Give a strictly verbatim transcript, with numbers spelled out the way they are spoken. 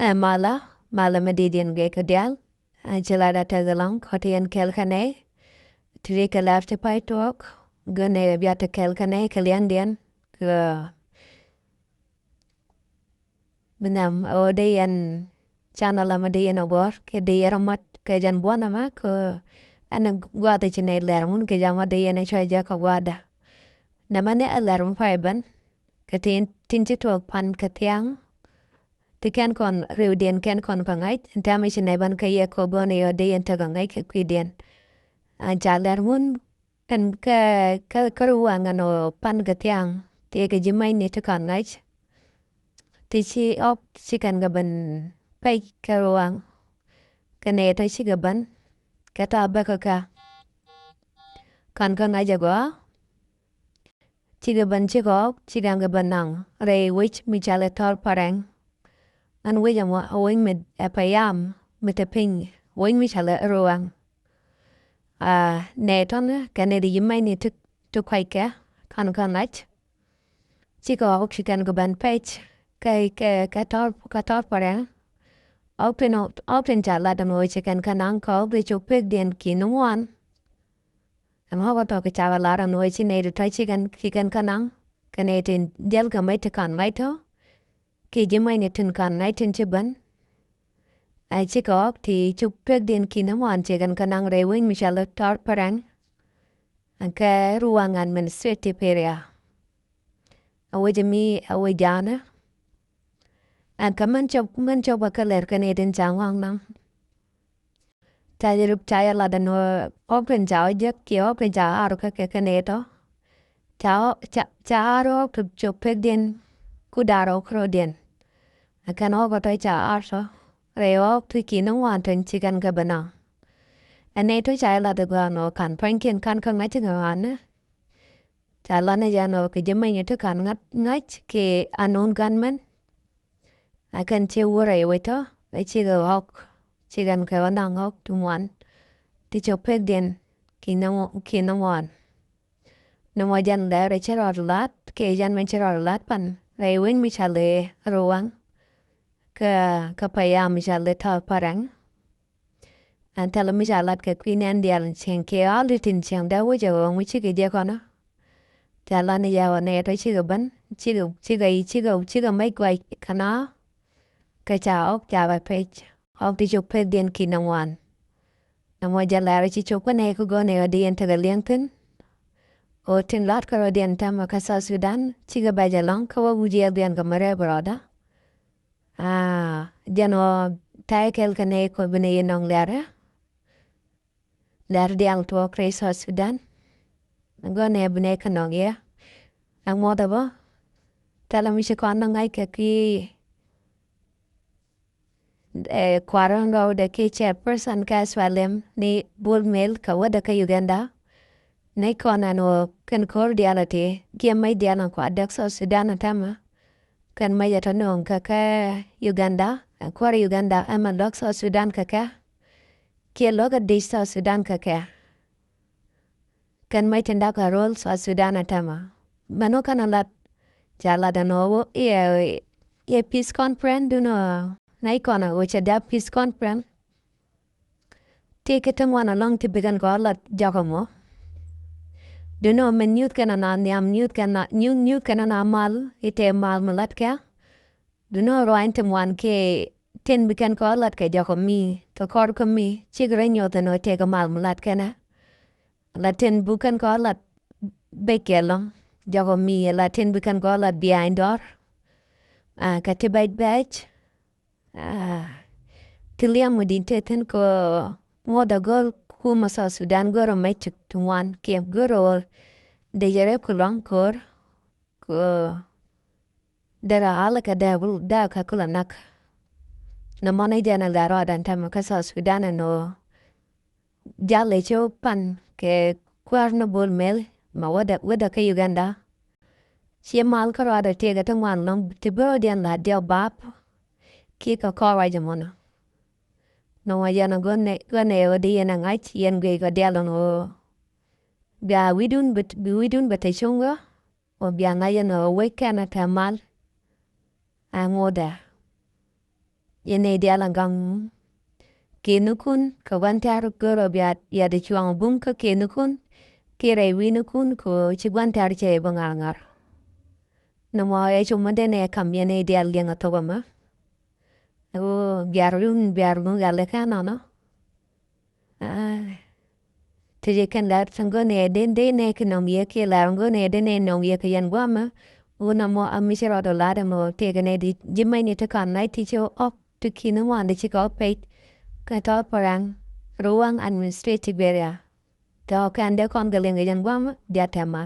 Ɛ malä, malä mi di̱t yɛn gɛk kɛ diaal. Ɛ ci lat a tɛth ɛlɔ̱ŋ kɔ ti yɛn kɛl kɛ nɛy. Ti ri kɛ lar ti pay tuɔɔk. Gön nɛy ɛ biat ti kɛl kɛ nɛy kɛ liɛn diɛn. Kɛ bi nham ɛ ɣöö dee yɛn canɛ la mi dee yɛn ɛ gɔ̱r kɛ dee yɛn rɔ mat kɛ jɛn buɔ̱n ɛmɛ kɛ ɛn gua̱a̱th ci nɛy lɛr mun kɛ jam ɣöö dee yɛn ɛ cuɛ jɛ kɛ gua̱a̱da. Nɛmɛ ni ɛ lɛr mun pay ben kɛ tin, tin ci tuɔɔk pan kɛ thia̱a̱ŋ. Ti kɛn kɔn riwdiɛn kɛn kɔn kɛ ŋa̱c ɛn täämɛ ci nɛy ben kɛ yɛ kɛ gɔ̱n ɛ ɣöö dee yɛn tekɛ ŋa̱c kɛ kui̱diɛn. An ca lɛr mun Ɛn kɛ, kɛ, kɛ ruwaŋ ɛn ɔ pan kɛ thiaŋ, tëëkɛ ji̱ mɛny ni ti kɔn ŋa̱c. Ti ci ɣɔk ci kɛn kɛ ben pɛc kɛ ruwaŋ. Kɛ nɛy tɔ cikɛ ben, kɛ tɔ bäkɛ kɛ. Kɔn kɛ ŋa̱c ɛ gɔaa, cikɛ ben cikɛ ɣɔk, ci kɛn kɛ ben naŋ rɛy wec mi cɔal ɛ Tɔr Parɛŋ. Ɛn wec ɛmɔ ɛ wec mi ɛ payam mi te piny, wec mi cɔal ɛ ruwaŋ. Aa, nɛy tɔn kɛnɛ di ji̱ mɛny ni ti, ti kuackɛ kɔn kɛ ŋa̱c. Cikɛ ɣɔk ci kɛn kɛ ben pɛc kɛ, kɛ, kɛ Tɔr, kɛ Tɔr Parɛŋ. Ɣɔk tin, ɣɔk tin ca lat ɛn ɣöö ci kɛn kɛ naŋ kɛ ɣɔk ti cop pekdiɛn ki̱n ŋuan. Ɛn ɣɔk ɛ tɔ̱ kɛ ca kɛ lar ɛn ɣöö ci nɛy ti tɔ̱ ci kɛn, ci kɛn kɛ naŋ kɛ nɛy tin diɛl kɛ mec ti kɔn ŋa̱c tɔ̱. Kiɛ ji̱ mɛny ni tin kɔn ŋa̱c tin ci ben. Ɛ cikɛ ɣɔk ti cop pekdiɛn ki̱n ŋuan ci kɛn kɛ naŋ rɛy wec mi cɔal ɛ Tɔr Parɛŋ. Ɛn kɛ ruwaŋ administrative area. Ɛ wec mi ɛ wec ja̱a̱nä. Ɛn kɛ mɛn cop, mɛn cop ɛ kɛ lɛr kɛ nɛy tin ca ŋɔak naŋ. Ca jɛ rip ca jɛ lat ɛn ɣöö ɣɔk tin ca wä jek kiɛ ɣɔk tin ca ar kä kɛ kɛ nɛy tɔ. Ca ɣɔk, ca, ca ar ɣɔk ti cop pekdiɛn ku da̱r ɣɔk rɔ̱diɛn. Ɛ kɛn ɣɔk ɛ tɔ ca ar tɔ rɛy ɣɔk ti ki̱n ŋuan tin ci kɛn kɛ ben naŋ. Ɛ nɛy tɔ ca jɛ lat ɛ gɔaa ɛn ɣöö ka̱n pua̱nykiɛn ka̱n kä ŋa̱c kä ɣa̱nä. Ca lat ni jɛ ɛn ɣöö kɛ ji̱ mɛny ti ka̱n ŋa̱c, ŋa̱c kɛ unknown gunmen. Ɛ kɛn ci wurɛ i̱ wec tɔ ɛ cikɛ ɣɔk, ci kɛn kɛ wä naŋ ɣɔk ti ŋuan ti cop pekdiɛn ki̱n ŋu-, ki̱n ŋuan. Ni mɔ jɛn lɛr ɛ ci rɔɔd lat kɛ jɛn mɛn ci rɔɔd lat pan rɛy wec mi cɔal ɛ ruwaŋ kɛ, kɛ payam mi cɔal ɛ Tɔr Parɛŋ. Ɛn thilɛ mi ca lat kɛ kui̱ nɛn diaal cieŋ kiɛ ɣa̱l ti tin cieŋ dee wec ɛ ɣöö ŋu cikɛ jek kɔnä. Ca lat ni jɛ ɣöö nɛy tɔ cikɛ ben, cikɛ, cikɛ, cikɛ, cikɛ mec guac kɛn ɣɔk. Kɛ ca ɣɔk ca bɛ pec. Ɣɔk ti cop pekdiɛn ki̱n ŋuan. Nɛ mɔ jɛ lɛr ci cop kä nɛy kä gɔ̱n ɛ ɣöö di yɛn tekɛ liɛŋ thi̱n. Ɣöö tin la̱t kärɔ̱diɛn täämɛ kä South Sudan cikɛ bɛc ɛlɔ̱ŋ kä wä wi̱c yɛl biɛn kɛ mɛ rɛp rɔɔdä. Aa, jɛn ɣöö ta̱yɛ kɛl kɛ nɛy kɔ bi nɛy yɛ nɔŋ lɛrä. Lɛr diaal tuɔɔk rɛy South Sudan. Gɔnɛ bi nɛy kɛ nɔŋ yɛ. Ɛŋuɔth ɛ bä. Thilɛ mi ci kɔn ni ŋa̱c kɛ ki, eh, kua̱r in rɔɔdɛ ki chairperson kɛ S P L M ni Bol Mel kɛ wädɛ kä Uganda. Nɛy kɔn ɛn ɣöö kɛn ko̱r diaal ɛ ti kiɛ mec diaal ɛn kua̱r däk South Sudan ɛ täämɛ. Kɛn mec ɛ tɔ nööŋ kɛ kɛ Uganda, ɛ kuäär Uganda ɛmɛ luäk South Sudan kɛ kɛ. Kiɛ luäk ɛ dec South Sudan kɛ kɛ. Kɛn mec tin da̱k ɛ ro̱l South Sudan ɛ täämɛ. Mɛn wä kɛn ɛ lat, ca lat ɛn ɣöö iɛ, iɛ peace conference duŋni ɣöö nɛy kɔn ɛ ɣöö cɛ dap peace conference. Tëëkɛ ti ŋuan ɛlɔ̱ŋ ti bi kɛn kɔ lat jɔk ɛmɔ. Duŋni ɣöö min nyuth kɛn ɛn a nhiam, nyuth kɛn a, nyuth, nyuth kɛn ɛn a mal, i̱ tëë mal mi lat kɛ. Duŋni ɣöö ruaacni ti ŋuan kɛ tin bi kɛn kɔ lat kɛ jɔk ɛ mi, kɛ kɔr kä mi, cikɛ rɔ nyuɔth ɛn ɣöö tëëkɛ mal mi lat kɛn ɛ. La tin bi kɛn kɔ lat bec kɛ ɛlɔ̱ŋ, jɔk ɛ mi, la tin bi kɛn kɔ lat behind door. Aa, kɛ ti bɛc bɛc. Aa, ti liɛm mi di̱t tëë thi̱n kɛ ŋuɔ̱t ɛ go̱r kumɛ South Sudan go̱r ɛ mec ti ŋuan kiɛ go̱r ɛ ɣöö dee jɛ rep kɛ luaŋ ko̱r kɛ derɛ ɣa̱l kɛ dee bul dee kɛ kulɛ nak. Nɛ mɔnɛ jɛn ɛ lɛr rɔɔdan tɛmɛ kä South Sudan ɛn ɣöö jal ɛ cä pan kɛ kuäär ni Bol Mel mɛ wädɛ, wädɛ kä Uganda. Ci mal kä ruaadɛ tëëkɛ ti ŋuan lɔ̱ŋ ti bi rɔ̱diɛn la̱t diɔk bap. Kiɛ kɛ kɔr ruac ɛmɔnɔ. Nɔmɔ yɛn ɛ gɔ̱n ɛ, gɔ̱n ɛ ɣöö di yɛn ɛ ŋa̱c yɛn guic kɔ diaal ɛn ɣöö bia wi̱dun bɛ, bi wi̱dun bɛ te cuŋ ɣä. Ɣöö bia ŋa̱c ɛn ɣöö wec kɛn ɛ te mal. Ɛ ŋotdɛ. yɛn nɛy diaal a gaŋ. Kɛnikun kɛ gua̱n tɛ̈r go̱rɛ bia yat cuɔ̱ŋ bum kä kɛnikun kiɛ rɛy wi̱i̱nikun kɛ ɣöö ci gua̱n tɛ̈r cɛ bä ŋa̱r ŋa̱r. Nɔmɔ ɛ cum mi dee nɛ kam yɛn nɛy diaal liɛŋ a thok ɛmɛ. Ɣöö biar run biar run gal ɛ kɛ nɔnɔ. Ai. Ti ji̱ kɛn gat tin go̱n ɛ den den nɛ kɛ nɔm yɛ kiɛ lar go̱n ɛ den nɛ nɔm yɛ kɛ yɛn guamɛ. Wun amɔ a mi ci rɔɔd ɔ lar ɛmɔ tëëkɛ nɛ di ji̱ mɛny ni ti kan nai ti ci ɔk ti ki̱n ŋuan di ci kɛ ɔk pɛc. Kɛ tɔɔr Pɔraŋ, Ruwaŋ administrative area. Tɔɔr kɛn dee kɔn kɛ liŋ kɛ yɛn guamɛ diat tɛma.